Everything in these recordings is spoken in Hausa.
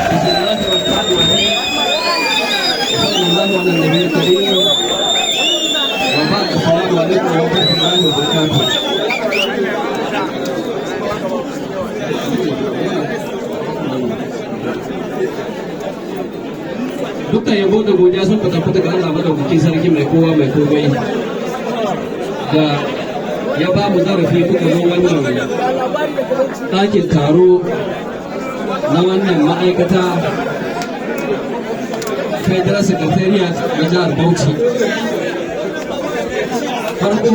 بسم الله الرحمن الرحيم، صلى الله على النبي الكريم، وبعد، السلام عليكم ورحمة الله وبركاته. Dukkan yabo da godiya sun tabbata ga Allah madaukakin sarki, mai kowa mai komai, da ya ba mu zarafi muka zo wannan ɗakin taro na wannan ma'aikata, Federal Secretariat na jihar Bauchi. Farko,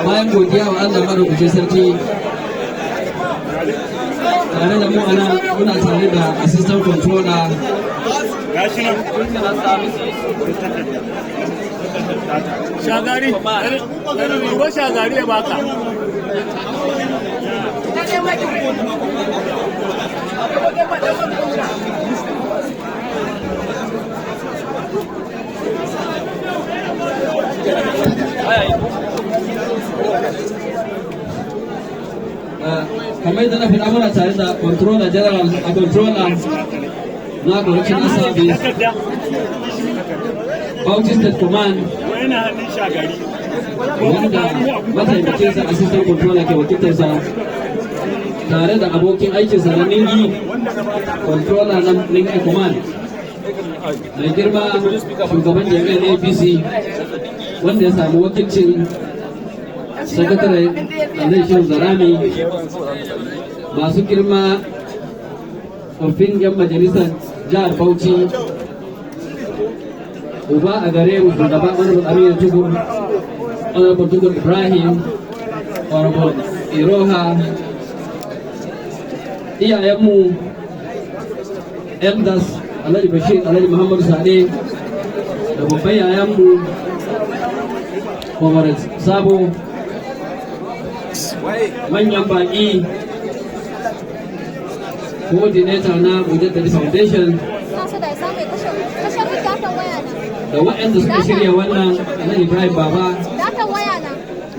bayan godiya wa Allah madaukakin sarki, tare da mu ana muna tare da Assistant Controller. Shagari, duba Shagari ya baka. Kamar yadda na faɗa, muna tare da Controller General, a Controller na Correctional Service, Bauchi State Command, Yana hannun Shagari. wanda mataimakinsa, Assistant Controller, ke wakiltarsa, tare da abokin aikinsa na Ningi, Controller na Ningi Command, mai girma shugaban jami'ar APC, wanda ya samu wakilcin Sakatare Alhaji Shehu Zarami, masu girma tsoffin 'yan majalisar jihar Bauchi, uba a gare mu, shugaba Honorable Aminu Tukur, Honorable Tukur Ibrahim, Honorable Iroha, iyayenmu elders, Alhaji Bashir, Alhaji Muhammadu Sade, da babban yayanmu Comrade Sabo, manyan baƙi, coordinator na Mujaddadi Foundation, da waɗanda suka shirya wannan, Alhaji Ibrahim Baba,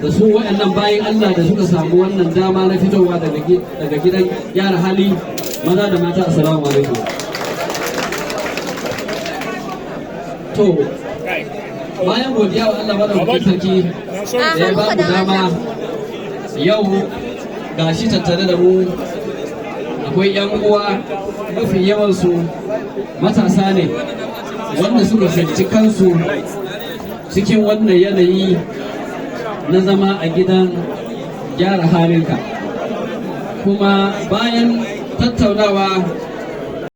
da su waɗannan bayan Allah da suka samu wannan dama na fitowa daga gidan gyara hali, maza da mata, assalamu alaikum. To, bayan godiya wa Allah madaukakin sarki da ya ba mu dama, yau ga shi tattare da mu akwai 'yan uwa, mafi yawansu matasa ne, wanda suka tsinci kansu cikin wannan yanayi na zama a gidan gyara halinka. Kuma bayan tattaunawa